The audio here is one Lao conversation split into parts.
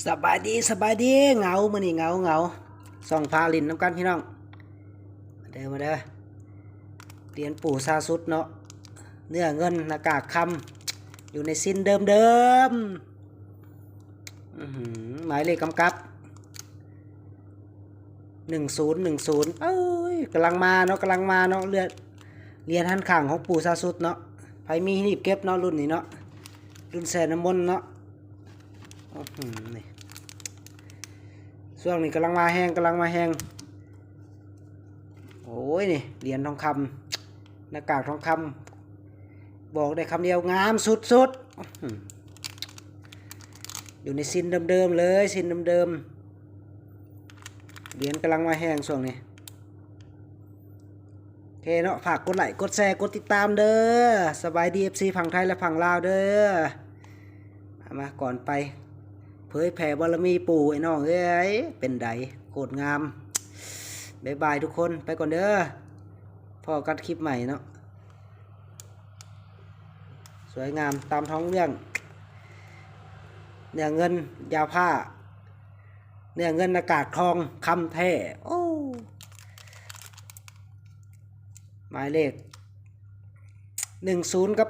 ສະບາຍດີ ສະບາຍດີ ເຫງົາ ມື້ນີ້ເຫງົາ ເຫງົາ ສ່ອງພາຫຼິ້ນນຳກັນພີ່ນ້ອງ ມາເດີ ມາເດີ ຫຼຽນປູ່ຊາສຸດເນາະ ເນື້ອເງິນ ໜ້າກາກຄຳ ຢູ່ໃນຊິນເດີມໆ ອືຫື ໝາຍເລກກຳກັບ ໜຶ່ງສູນ ໜຶ່ງສູນ ເອີຍ ກຳລັງມາເນາະ ກຳລັງມາເນາະ ເລືອດ ຫຼຽນຫັນຂ້າງຂອງປູ່ຊາສຸດເນາະ ໃຜມີຮີບເກັບເນາະ ລຸ້ນນີ້ເນາະ ລຸ້ນແຊ່ນ້ຳມົນເນາະ ອືຫື ນີ້ ຊ່ວງນີ້ກຳລັງມາແຮງ ກຳລັງມາແຮງ ໂອ້ຍ ນີ້ ຫຼຽນທອງຄຳ ໜ້າກາກທອງຄຳ ບອກໄດ້ຄຳດຽວ ງາມສຸດໆ ອືຫື ຢູ່ໃນຊິນເດີມໆເລີຍ ຊິນເດີມໆ ຫຼຽນກຳລັງມາແຮງຊ່ວງນີ້ ໂອເຄເນາະ ຝາກກົດໄລ້ ກົດແຊ ກົດຕິດຕາມເດີ ສະບາຍດີ ເອັຟຊີ ຝັ່ງໄທ ແລະ ຝັ່ງລາວເດີ ມາ ມາ ກ່ອນໄປ ເຜີຍແຜ່ບາລະມີປູ່ ໄອ້ນ້ອງເອີຍ ເປັນໃດ ໂຄດງາມ ບາຍບາຍທຸກຄົນ ໄປກ່ອນເດີ ພໍ້ກັນຄລິບໃໝ່ເນາະ ສວຍງາມຕາມທ້ອງເລື່ອງ ເນື້ອເງິນຢາວຜ້າ ເນື້ອເງິນໜ້າກາກທອງຄຳແທ້ ໂອ້ ໝາຍເລກ ໜຶ່ງສູນກັບ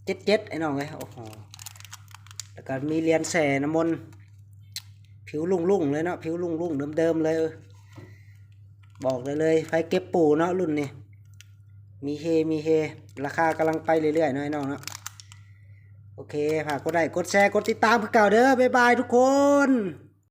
ເຈັດເຈັດ ໄອ້ນ້ອງເອີຍ ໂອ້ໂຫ ແລ້ວກໍມີຫຼຽນແຊ່ນ້ຳມົນ ຜິວລຸ້ງໆເລີຍເນາະ ຜິວລຸ້ງໆເດີມໆເລີຍ ບອກໄດ້ເລີຍ ໃຜເກັບປູ່ເນາະ ລຸ້ນນີ້ ມີເຮ ມີເຮ ລາຄາກຳລັງໄປເລື້ອຍໆເນາະ ໄອ້ນ້ອງເນາະ ໂອເຄ ຝາກກົດໄລ້ ກົດແຊ ກົດຕິດຕາມຄືເກົ່າເດີ ບາຍບາຍທຸກຄົນ.